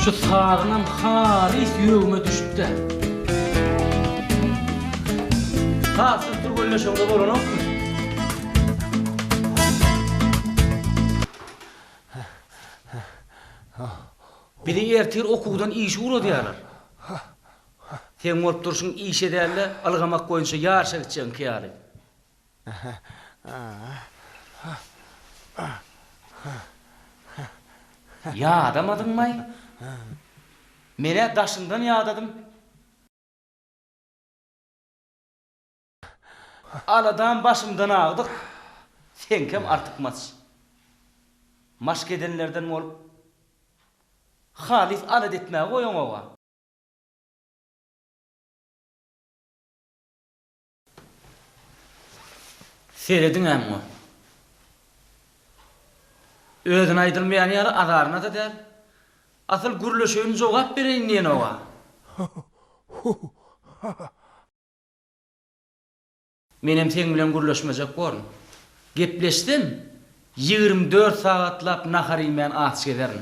Şu sazyňam halys ýüregime düşüpdä. Sazsyz türgenleşeňde bolanokmy? Bizi ertir okuwdan işe ugradýarlar. Seň bolup durşuň işe däl-de, ylgamak boýunça ýaryşa gitjegiňki ýaly. Ýadamadyňmaý? Men-ä daşyňdan ýadadym. Aladam başymdan agdyk, seňkem artykmaç. Maşk edenlerden bolup, halys alada etmäge goýaňog-a. Serediň-ä muňa. Özüne aýdylmaýan ýaly azaryna-da däl. Asyl gürleşeýin jogap bereýin diýenog-a. Menem seň bilen gürleşmejek borun. Gepleşsem, 24 sagatlap nahar iýmän aç gezerin.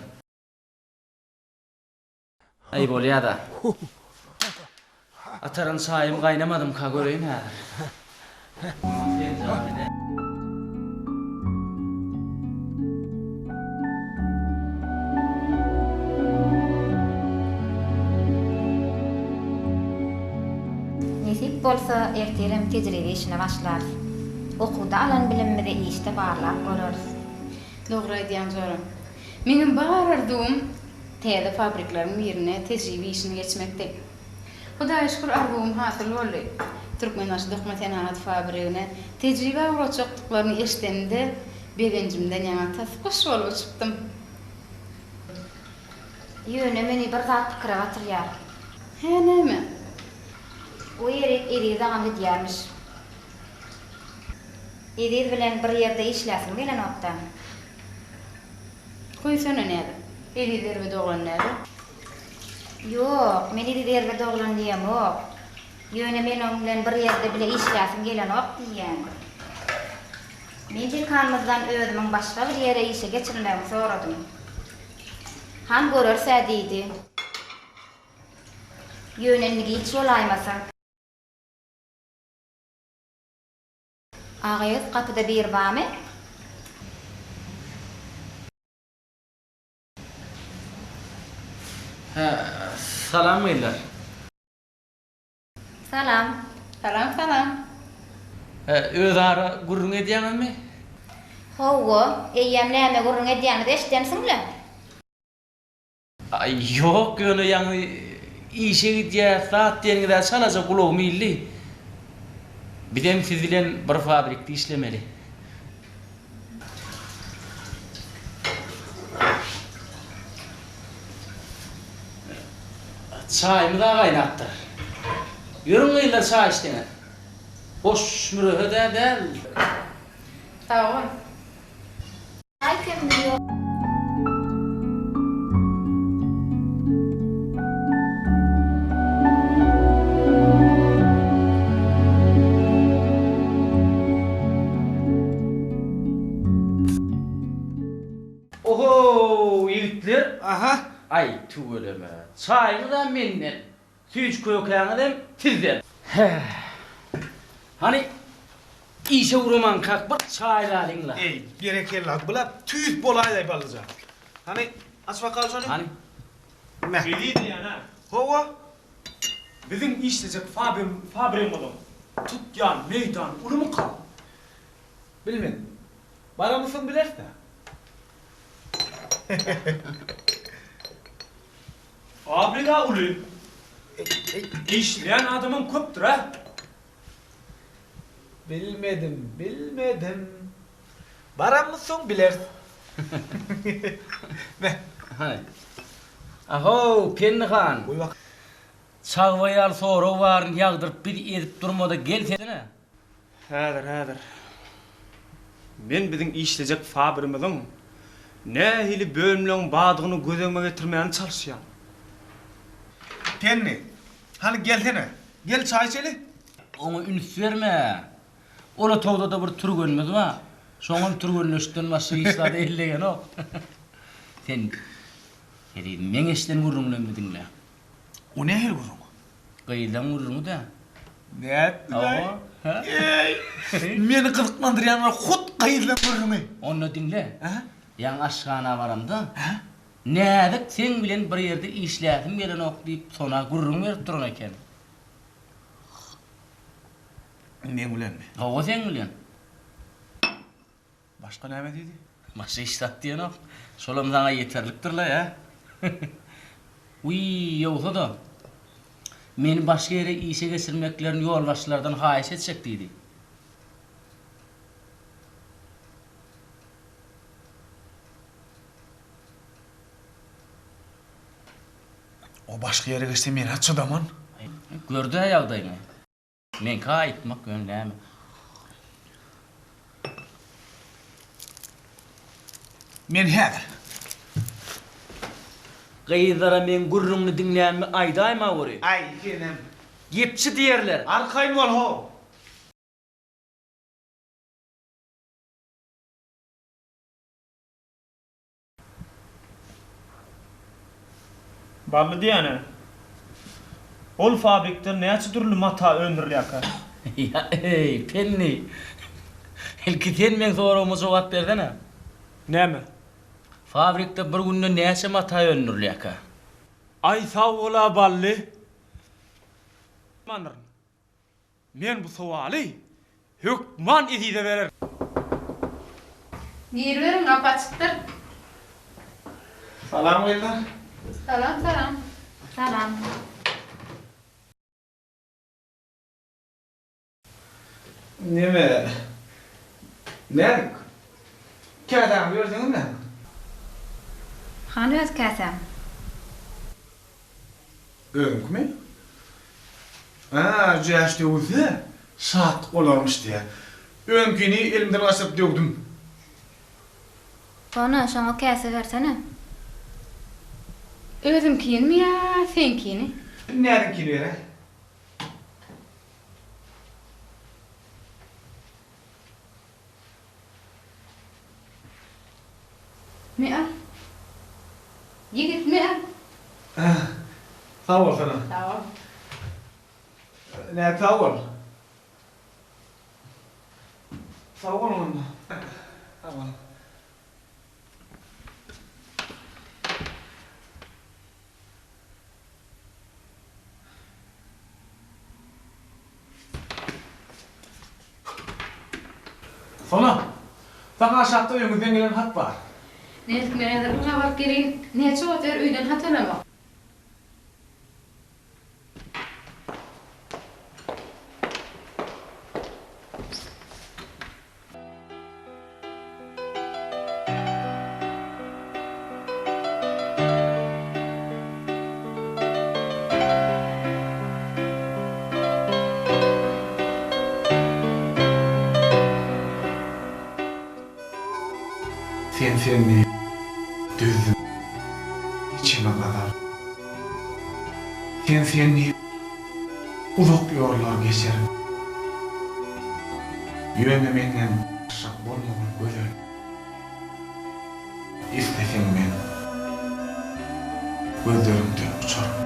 Aý bolýa-da. Ataran çaýym gaýnamadymka göreýin häzir. Nesip bolsa, ertirem tejribe işine başlarys. Okuwda alan bilimimizi işde barlap göreris. Dogry aýdýaň joram. Meňem bar arzuwym täze fabrikleriň birinde tejribe işini geçmekdi. Hudaýa şükür arzuwym hasyl boldy. Türkmenbaşy dokma senagat fabrigine tejribä ugratjakdyklaryny eşdenimde begenjimden ýaňa tas guş bolup uçupdym. Ýöne meni bir zat pikire batyrýar. Hä näme? O ýerik Eziz agam gidýärmiş. Eziz bilen bir ýerde işläsim gelenokda. Goýsana nädip? Eziz erbet oglan däl-ä. Ýok, men Eziz erbet oglan diýemok. Ýöne men oň bilen bir ýerde bile işläsim gelenok diýýän. Men dekanymyzdan özümiň başga bir ýere işe geçirilmegimi soradym. Han göreris-ä diýdi. Ýöne indi giç bolaýmasa. Agyz, gapyda biri barmy? Hä, salam gyzlar. Salam. Salam, salam. Hä, özara gürrüň edýäňizmi? Hawa, eýýäm näme gürrüň edýäňizi eşidensiň-le? Aý, ýok, ýöne ýaňy işe gidýäs zat diýeniňiz-ä çalaja gulagym ildi. Bizem siz bilen bir fabrikde işlemeli. Çaýymyz-a gaýnapdyr. Ýörüň gyzlar çaý içseňiz. Boş mürehet-ä däl. Sag bol. Ohow ýigitler. Aha. Aý tüweleme. Çaýyňyzam menden. Süýji-kökäňizem sizden. Hä. Hany, işe ugramankak bir çaýlalyň-la. Eý, berekella, bula tüýs bolaýdaý ballyja. Hany, aç bakaly şony. Hany. Meh. Şeýle diýýän-ä. Hawa. Biziň işlejek fabrigimiziň tutýan meýdany ulumyka? Bilmedim. Baramyzsoň bileris-dä. Fabrik-ä uly. Işleýän adamam köpdür-ä. Bilmedim, bilmedim. Baramyzsoň bileris. Meh. Hany. Ahow, Pendi han. Goý bak. Çagba ýaly sorag baryny ýagdyryp bizi ezip durma-da gelsene. Häzir, häzir. Men biziň işlejek fabrimiziň nähili bölümleň bardygyny göz öňüme getirmäne çalyşýan. Penni, hany gelsene. Gel çaý içeli. Oňa üns berme. Ol otagda-da bir türgenimiz bar. Şoňam türgenleşikden başga hiç zada ellegenok. Sen. Hezizim, meň eşiden gürrüňlerimi diňle. O nähili gürrüň? Gyzlaň gürrüňi-dä. Nätdilaý? Eý! Meni gyzyklandyrýanlar hut gyzlaň gürrüňi. Onda diňle. Ýaňy aşhana baramda, Näzik seň bilen bir ýerde işläsim gelenok diýip Sona gürrüň berip duran eken. Meň bilenmi? Hawa, seň bilen. Başga näme diýdi? Başga hiç zat diýenok. Şolam saňa ýeterlikdir-le, ä? Wiý, ýogsa-da, meni başga ýere işe geçirmeklerini ýolbaşçylardan haýyş etjek diýdi. O başga ýere geçse men-ä çydaman. Gör-dä ýagdaýyňy. Meňki aýtmak ýöne näme. Men häzir. Gyzlara meň gürrüňini diňlänimi aýdaýma weri. Aý, senem. Gepçi diýerler. Arkaýyn bol how. Bally diýýäne. Ol fabrikde näçe dürli mata öndürilýärkä? Ýa-eý, Penni! Ilki sen meň soragyma jogap bersene. Näme? Fabrikde bir günde näçe mata öndürilýärkä? Aý, sag bol-a, Bally. Mandyryn. Men bu sowaly hökman Ezize bererin. Giriberiň, gapy açykdyr. Salam gyzlar. Salam, salam. Salam. Neme? Näzik? Käsäňi berseňiz näme? Hany öz käsäň? Özüňkimi? Hä, jäç döwülse, şatlyk bolarmyş diýýä. Özümkini elimden gaçyryp döwdüm. Sona, şoňa käse bersene. Özümkinimi ýa seňkini? Näziňkini beräý. Me al. Ýigit, me al. Sag bol Sona. Sag bol. Näzik sag bol. Sag boluň onda. Sag bol. Sona, saňa aşakda öýüňizden gelen hat bar. Näzik, men häzir ylgap baryp geleýin. Näçe wagt bäri öýden hat alamok. Sen sen diýip düzdüm içime gazal. Sen sen diýip uzak ýollar geçerin. Ýöne menden daşrak bolmagyl gözel. Isleseň men gözleriňden uçaryn.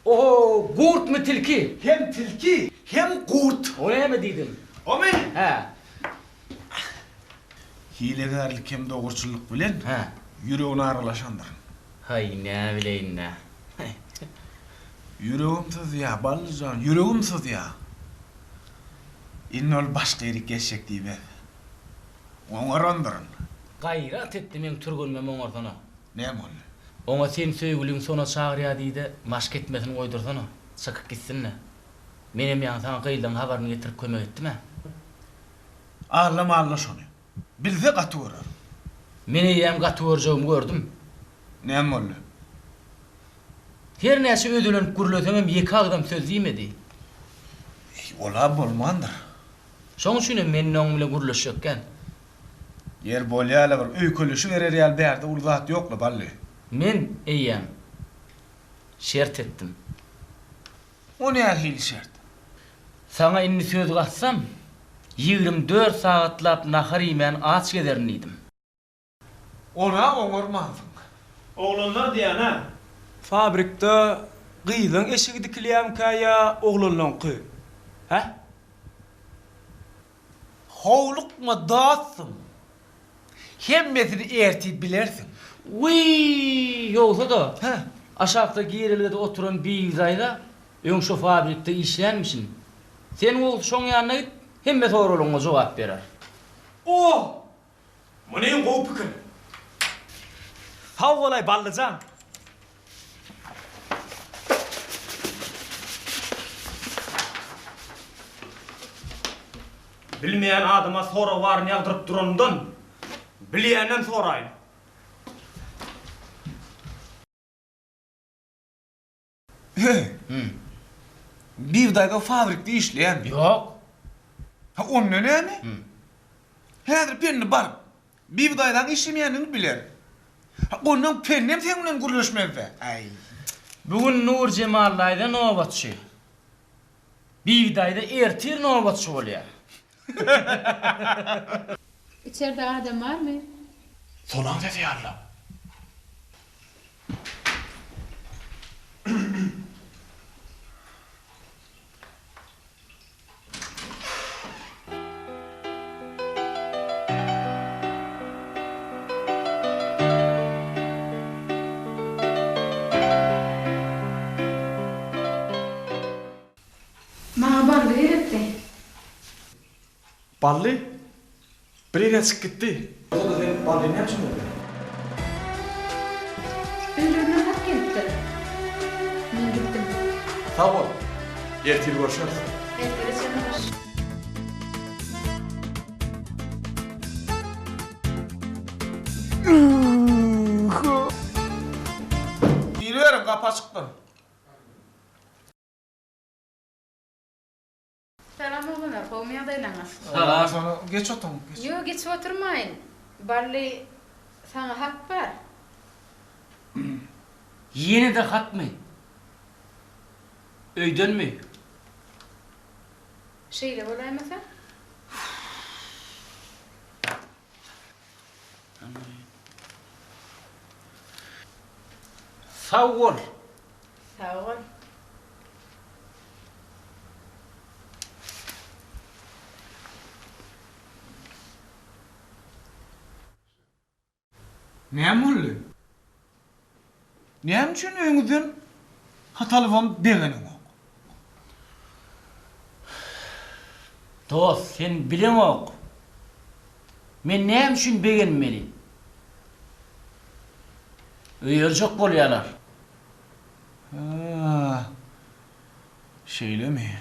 Oho, gurtmy tilki? Hem tilki, hem gurt. O näme diýdiň? Omy? Hä. Hilegärlik hem dogruçyllyk bilen Hä. ýüregine aralaşandyryn. Haý, näbileýin-dä. Ýüregim syzýa, Bally jan, ýüregim syzýa. Indi ol başga ýerik geçjek diýmez. Oňarandyryn. Gaýrat etdi meň türgenimem oňarsana. Näme boldy? Oňa sen söýgüliň Sona çagyrýa diý-de, maşk etmesini goýdursana. Çykyp gitsin-de. Menem ýaňy saňa gyzlaň habaryny getirip kömek etdim-ä. Alla-malla şony. Bilse gaty görer. Men eýýäm gaty görjegimi gördüm. Näme boldy? Her näçe özelenip gürlesemem ýeke agzam söz diýmedi. Eý, ol-a bolmandyr. Şoň üçinem men indi oň bilen gürleşjekgän. Ýer bolýa-la bir öýkeleşiberer ýaly bärde uly zat ýok-la, bally. Men eýýäm şert etdim. O nähili şert? Saňa indi söz gatsam, 24 sagatlap nahar iýmän aç gezerin diýdim. Ol-a oňarmansyň. Oglanlar diýýän-ä. Fabrikde gyzlaň eşigi dikilýämikä ýa oglanlaňky? Hä? Howlukma dostum. Hemmesini ertir bilersiň. Wiý, ýogsa-da, aşakda girelgede oturan Bibi daýza öň şo fabrikde işlänmişin. Sen gowusy şoň ýanyna git, hemme soraglaryňa jogap berer. O! Muny gowy pikir. Sag bolaý Ballyjan. Bilmeýän adama sorag baryny ýagdyryp duranymdan, bilýänden soraýyn. Heý. Bir daýza fabrikde işleýärmi? Ýok. Ha onda näme? Häzir Pendi baryp, Bibi daýzaň işlemeýändigini biler. Ha ondan Pendem seň bilen gürleşmez-dä. Aý. Bu gün Nurjemal daýza nobatçy. Bibi daýza ertir nobatçy bolýar. Içerde adam barmy? Sonaň sesi ýaly-la. Maňa Bally gerekdi. Bally? Bir ýere çykyp gitdi. Ýogsa-da sen Ballyny näme üçin gözleýäň? Öýlerine hat gelipdir. Men gitdim. Sag bol. Ertir görşeris. Ertire çenli hoş. Giriberiň, gapy açykdyr. Salam oglanlar gowmy ýagdaýlaňyz. Salam. Sona geç otuň. Geç. Ýok geçip oturmaýyn. Bally saňa hat bar. Ýene-de hatmy? Öýdenmi? Şeýle bolaýmasa. Sag bol. Sag bol. Näme boldy? Näme üçin öýüňizden hat alybam begeneňok? Dost, sen bileňok. Men näme üçin begenmeli? Öýerjek bolýalar. Hä, şeýlemi?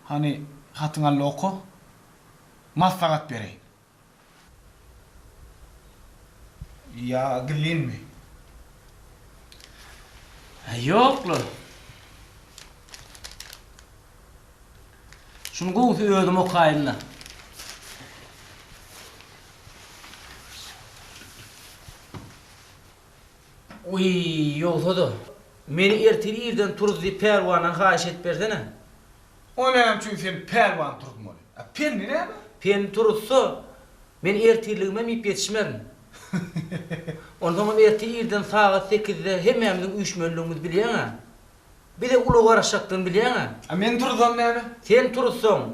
Hany, hatyňy al-da oka. Maslahat bereýin. Ýa gizlinmi? Ýok-la. Şuny gowusy özüm okaýyn-la. Wiý, ýogsa-da, meni ertir irden turuz diýip Pälwandan haýyş edip bersene. O näme üçin sen Pälwany turuzmaly? A Pendi näme? Pendi turuzsa, men ertirligimem iýip ýetişmerin. Onsoňam ertir irden sagat sekizde hemmämiziň üýşmelidigimizi bilýäň-ä. Bize uly garaşjakdygyny bilýäň-ä. A men turuzsam näme? Sen turuzsaň,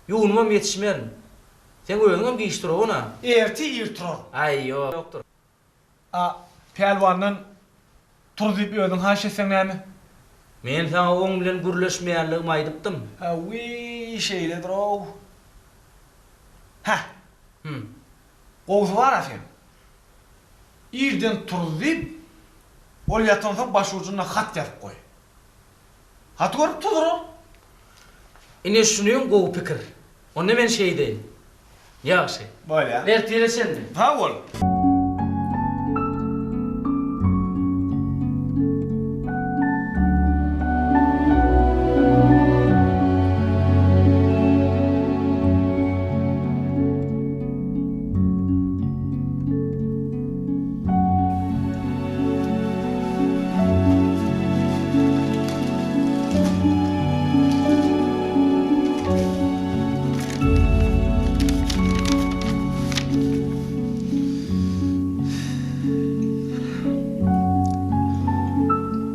ýuwnubam ýetişmerin. Seň özüňem giç turagyn-a. Ertir ir turaryn. Aý, ýokdur. A Pälwandan tur diýip özüň haýyş etseň näme? Men saňa oň bilen gürleşmeýänligimi aýdypdym. Hä, wiý, şeýledir-ow. Hä. Hüm. Gowusy bar-a seň. Irden tur diýip, ol ýatansoň başujunda hat ýazyp goý. Haty görüp tuzurar. Ine şunyň gowy pikir. Onda men şeýdeýin. Ýagşy. Bolýa. Ertire çenli. Sag bol.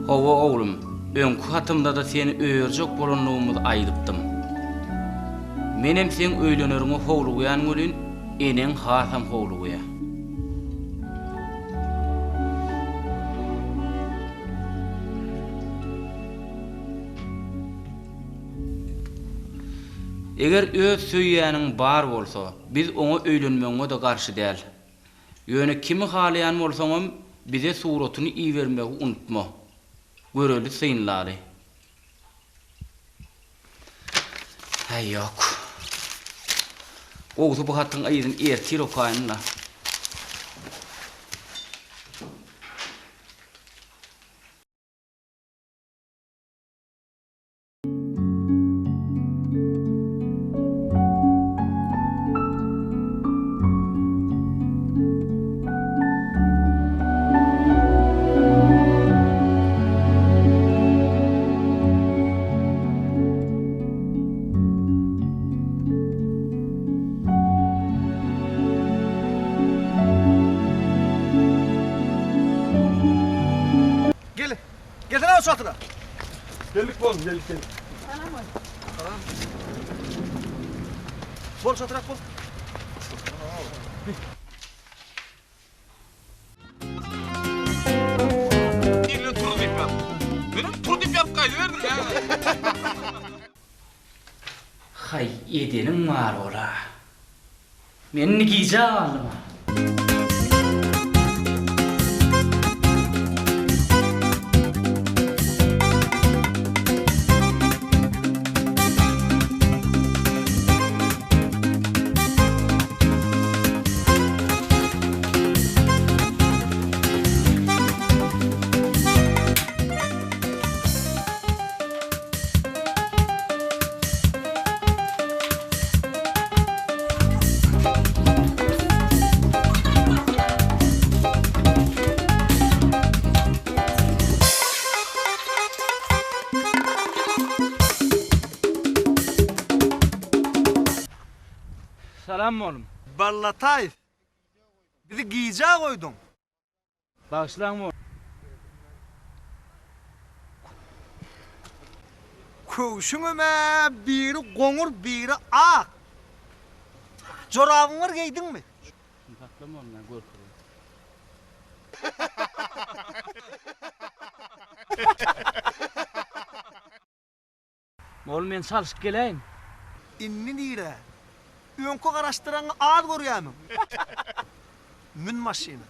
Hawa oglum, öňki hatymda-da seni öýerjek bolandygymyzy aýdypdym. Menem seň öýleneriňe howlugýan welin, eneň hasam howlugýar. Eger öz söýýäniň bar bolsa, biz oňa öýlenmegiňe-de garşy däl. Ýöne kimi halaýan bolsaňam, bize suratyny ibermegi unutma. Göreli, synlaly. Häý, ýok. Gowusy bu hatyň yzyny ertir okaýyn-la. Gel. Gelsene şu atyna. Geldik bolum, geldik geldik. Salam ol. Salam. Bol şatyrak bol. Ýerinden tur diýip ýap. Menem tur diýip ýapyp gaýdyberdim ýa. Haý, edeniň bar bol-a. Men indi gijä galdym-a. Salam oglum. Ballataýew, bizi gijä goýduň. Bagyşlaň mugallym. Köwşüňem-ä biri goňur, biri ak. Jorabyňy bir geýdiňmi? Şuny sakla mugallym, men görkezeýin. Mugallym, men çalşyp geläýin. Indi nirä? Öňki garaşdyranyňy az görýärmiň? Mün maşyna.